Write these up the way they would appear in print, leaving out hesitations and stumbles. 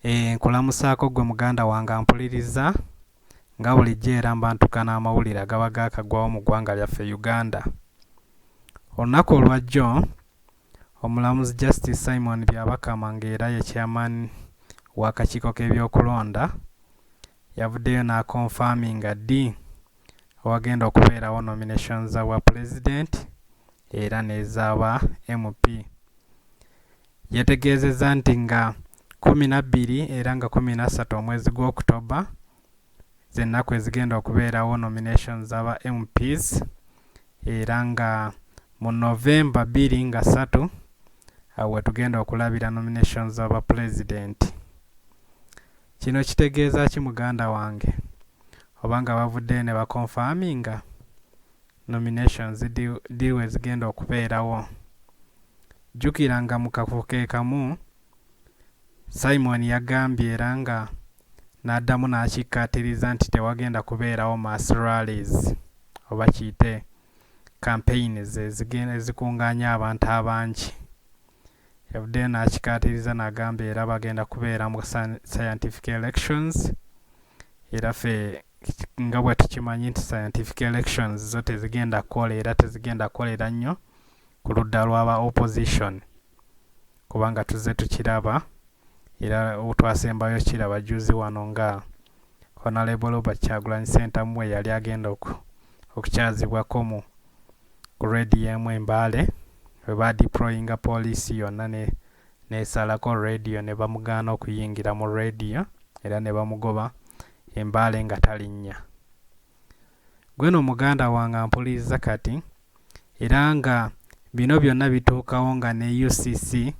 Nkulamusaako ggwe muganda wange ampuliriza nga bulijjo era mba ntuuka n'amawulire agaba gaakagwawo mu ggwanga lyaffe Uganda. Olunaku olwajjo omulamuzi Justice Simon Byabakama ng'era ye chairman w'akakiiko k'ebyokulonda yavuddeyo n'akonfaminga ddi ewagenda okubeerawo nominations za bwa pulezidenti era n'ez'aba MP. Yategeezezza nti nga 12 era nga 13 omwezi gwa October z'ennaku ezigenda okubeerawo nominations z'aba MPs era nga mu November 2 nga 3 awo wetugenda okulabira nominations z'aba pulezidenti. Kino kitegeeza ki muganda wange? Oba nga bavuddeyo ne bakonfaminga nominations ddi we zigenda okubeerawo. Jjukira nga mu kafo ke kamu Simon yagambye era nga n'addamu n'akikkaatiriza nti tewagenda kubeerawo mass rallies oba kiyite campaigns ezikungaanya abantu abangi. Yavuddeyo n'akikkaatiriza n'agamba era bagenda kubeera mu scientific elections era ffe nga bwe tukimanyi nti scientific elections zo tezigenda kukola era tezigenda kukolera nnyo ku ludda lw'aba opposition kubanga tuzze tukiraba era twasembayo kiraba jjuuzi wano nga Honorable Robert Kyagulanyi Ssentamu bwe yali agenda okukyazibwako mu ku radio emu e Mbale bwe baadeployinga poliisi yonna ne n'esalako radio ne bamugaana okuyingira mu radio era ne bamugoba e Mbale nga talinnya. Ggwe no muganda wange ampuliriza kati era nga bino byonna bituukawo nga ne UCC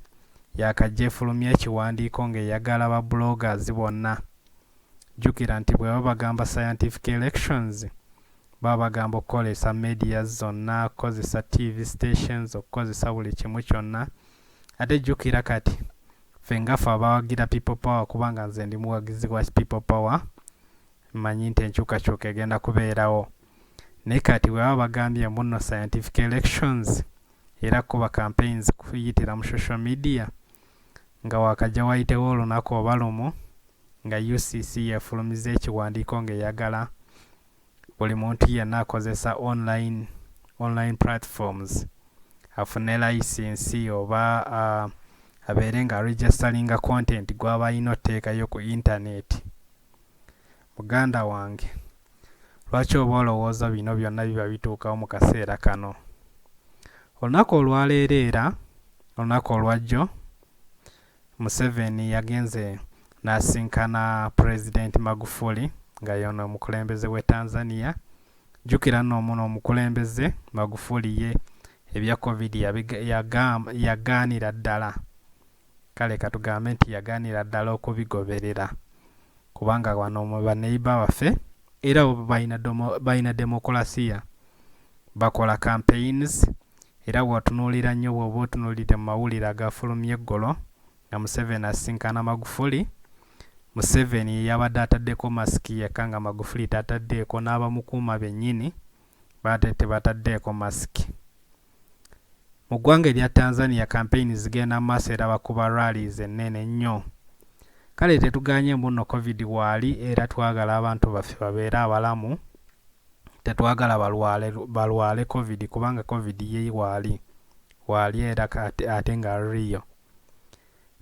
yaakajja efulumya ekiwandiiko ng'eyagala ba bloggers bonna. Jjukira nti bwe baba bagamba scientific elections baba bagamba okukozesa media zonna, okukozesa TV stations, okukozesa buli kimu kyonna. Ate jjukira kati ffe nga ffe abawagira People Power kubanga nze ndi muwagizi wa People Power mmanyi nti enkyukakyuka egenda kubeerawo. Naye kati bwe baba bagambye mbu nno scientific elections era kuba campaigns kuyitira mu social media nga wakajja wayitewo olunaku oba lumu nga UCC yefulumiza ekiwandiiko ng'eyagala buli muntu yenna akozesa online platforms afune license oba abeere nga registeringa content gw'aba alina oteekayo ku internet. Muganda wange lwaki oba olowooza bino byonna biba bituukawo mu kaseera kano? Olunaku olwaleero era olunaku olwajjo Museveni yagenze n'asinkana Pulezidenti Magufuli nga y'ono omukulembeze w'e Tanzania. Jjukira nno omuno omukulembeze Magufuli ye ebya Covid yagaanira ddala, kale katugambe nti yagaanira ddala okubigoberera kubanga wano mu baneiba baffe era bo balina demokulasiya bakola campaigns era bw'otunuulira nnyo bw'oba otunuulidde mu mawulire agafulumye eggulo nga Museveni asisinkana Magufuli, Museveni ye yabadde ataddeko masiki yekka nga Magufuli tataddeeko n'abamukuuma bennyini baate tebataddeeko masiki. Mu ggwanga erya Tanzania campaign zigenda mu maaso era bakuba rallies ennene ennyo. Kale tetugaanye mbu nno Covid waali era twagala abantu baffe babeere abalamu, tetwagala balwale balwale Covid kubanga Covid ye waali, waali era ate nga real.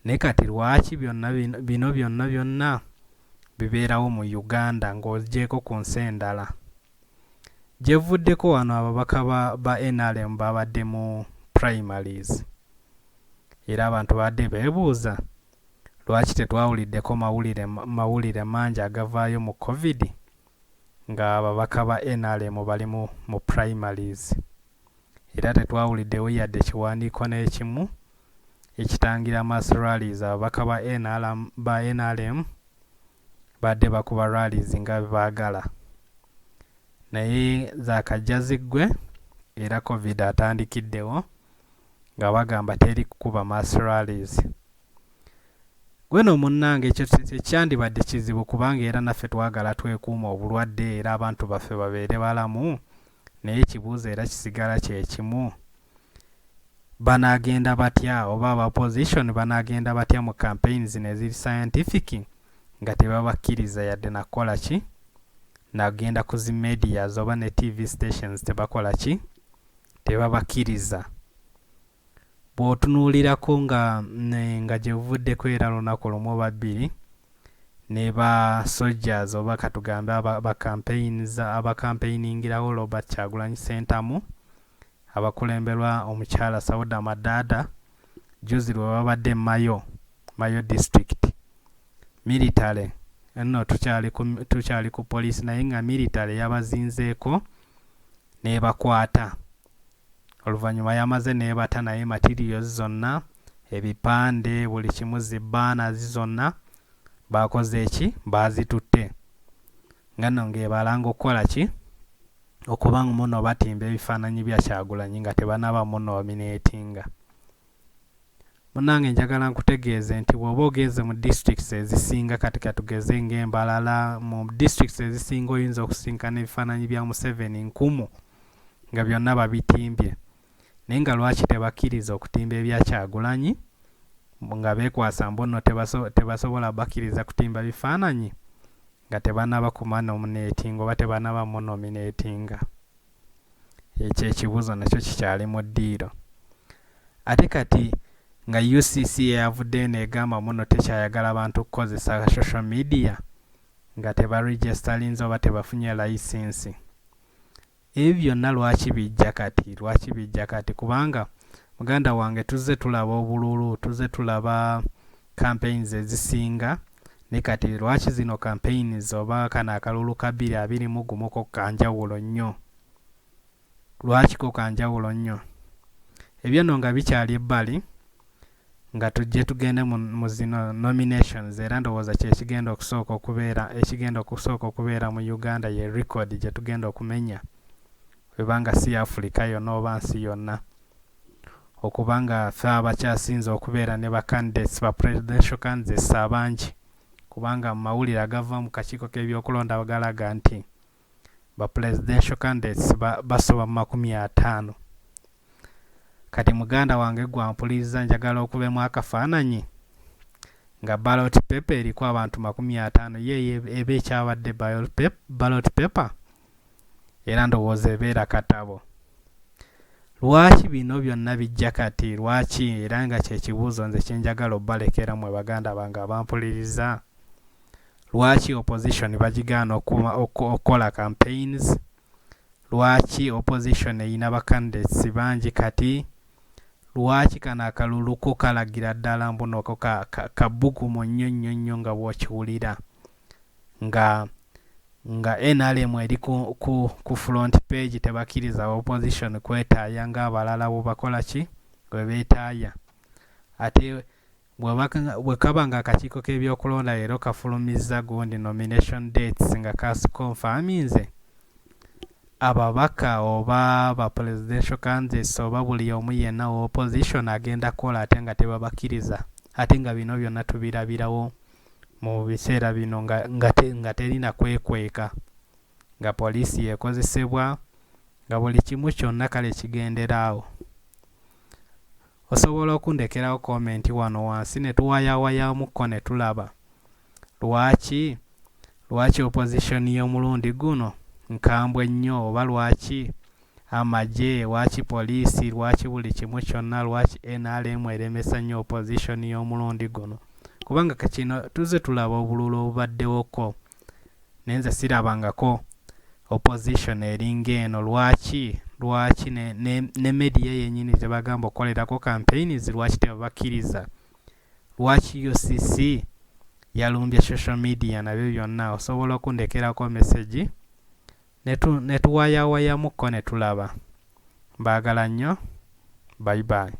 Naye kati lwaki byonna bino byonna byonna bibeerawo mu Uganda ng'oggyeeko ku nsi endala? Gye buvuddeko wano ababaka ba nrm babadde mu primaries era abantu babadde beebuuza lwaki tetwawuliddeko mawulire mangi agavaayo mu Covid nga ababaka ba nrm bali mu primaries era tetwawuliddewo yadde kiwandiiko n'ekimu ekitangira mass rallies. Ababaka ba NRM badde bakuba rallies nga bwe baagala naye zaakajja ziggwe era Covid atandikiddewo nga bagamba teri kukuba mass rallies. Ggwe nno munnange ekyo tekyandibadde kizibu kubanga era naffe twagala twekuume obulwadde era abantu baffe babeere balamu naye ekibuuzo era kisigala kye kimu. Banaagenda batya oba aba opposition banaagenda batya mu campaigns zino eziri scientific nga tebabakkiriza yadde nakukola ki, nagenda ku zi medias oba ne TV stations tebakola ki, tebabakkiriza. Bw'otunuulirako nga nga gye buvuddeko era lunaku lumu oba bbiri ne ba soldiers oba katugambe aba campaigns abacampaigningirawo Robert Kyagulanyi Ssentamu abakulemberwa omukyala Sauda Madaada, juzi lwe babadde Mayo district, military nno tukyali ku poliisi, naye nga military yabazinzeeko n'ebakwata. Oluvannyuma yamaze n'ebata, naye materials zonna, ebipande, buli kimu, zi banners zonna bakoze eki, baazitutte, nga nno ng'ebalanga okukola ki, okuba muno batimba ebifaananyi bya Kyagulanyi nga tebannaba munominatinga. Munnange, njagala nkutegeeze nti bw'oba ogenze mu districts ezisinga, kati katugeze ng'Embalala, mu districts ezisinga oyinza okusinkana ebifaananyi bya Museveni nkumu nga byonna babitimbye, naye nga lwaki tebakkiriza okutimba ebya Kyagulanyi nga beekwasa mbu nno tebasobola bakkiriza kutimba bifaananyi nga tebannaba kumanominatinga oba tebannaba munominatinga? Ekyo ekibuuzo nakyo kikyali mu ddiiro. Ate kati nga UCC yavuddeyo n'egamba muno tekyayagala bantu kukozesa social media nga tebaregisterinze oba tebafunye license. Ebyo byonna lwaki bijja kati? Lwaki bijja kati? Kubanga muganda wange, tuzze tulaba obululu, tuzze tulaba campaigns ezisinga, ne kati lwaki zino campaigns oba kano akalulu ka 2021 ko kanjawulo nnyo? Lwaki ko kanjawulo nnyo? Ebyo nno nga bikyali ebbali, nga tujje tugende mu zino nominations, era ndowooza kyekigenda okusooka okubeera, ekigenda okusooka okubeera mu Uganda ye record gye tugenda okumenya, webanga si Africa yonna oba nsi yonna, okuba nga ffe abakyasinze okubeera ne ba candidates, ba presidential candidates abangi, kubanga mu mawulire agava mu kakiiko k'ebyokulonda galaga nti ba presidential candidates basoba mu 50. Kati muganda wange gwampuliriza, njagala okubemu akafaananyi nga ballot paper eriko abantu 50, ye eba ekyabadde ballot paper? Era ndowooza ebeera katabo. Lwaki bino byonna bijja kati? Lwaki? Era nga kyekibuuzo nze kyenjagala obbalekera mmwe baganda bange abampuliriza. Lwaki opposition bagigaana okukola campaigns? Lwaki opposition erina ba candidates bangi kati? Lwaki kano akalulu ko kalagira ddala mbunoko kabugumu nnyo nnyo nnyo, nga bw'okiwulira nga NRM eri ku front page, tebakkiriza opposition kwetaaya ng'abalala bwe bakola ki, bwe beetaaya? Ate bwe kaba nga akakiiko k'ebyokulonda leero kafulumizza gundi nomination dates nga kaziconfirminze, ababaka oba ba presidential candidates oba buli omu yenna wa opposition agenda kukola ate nga tebabakkiriza, ate nga bino byonna tubirabirawo mu biseera bino nga terina kwekweka, nga poliisi yekozesebwa, nga buli kimu kyonna kale kigendera awo? Osobola okundekerawo comment wano wansi ne tuwayawayamukko ne tulaba lwaki opposition y'omulundi guno nkambwe nnyo, oba lwaki amagye, lwaki poliisi, lwaki buli kimu kyonna, lwaki NRM eremesa nnyo opposition y'omulundi guno? Kubanga kino tuzze tulaba obululu obubaddewoko, naye nze sirabangako opposition eringa eno. Lwaki ne media yennyini tebagamba okukolerako campaigns? Lwaki tebabakkiriza? Lwaki UCC yalumbye social media? Nabyo byonna osobola okundekerako message ne tuwayawayamuko ne tulaba. Mbaagala nnyo, bye bye.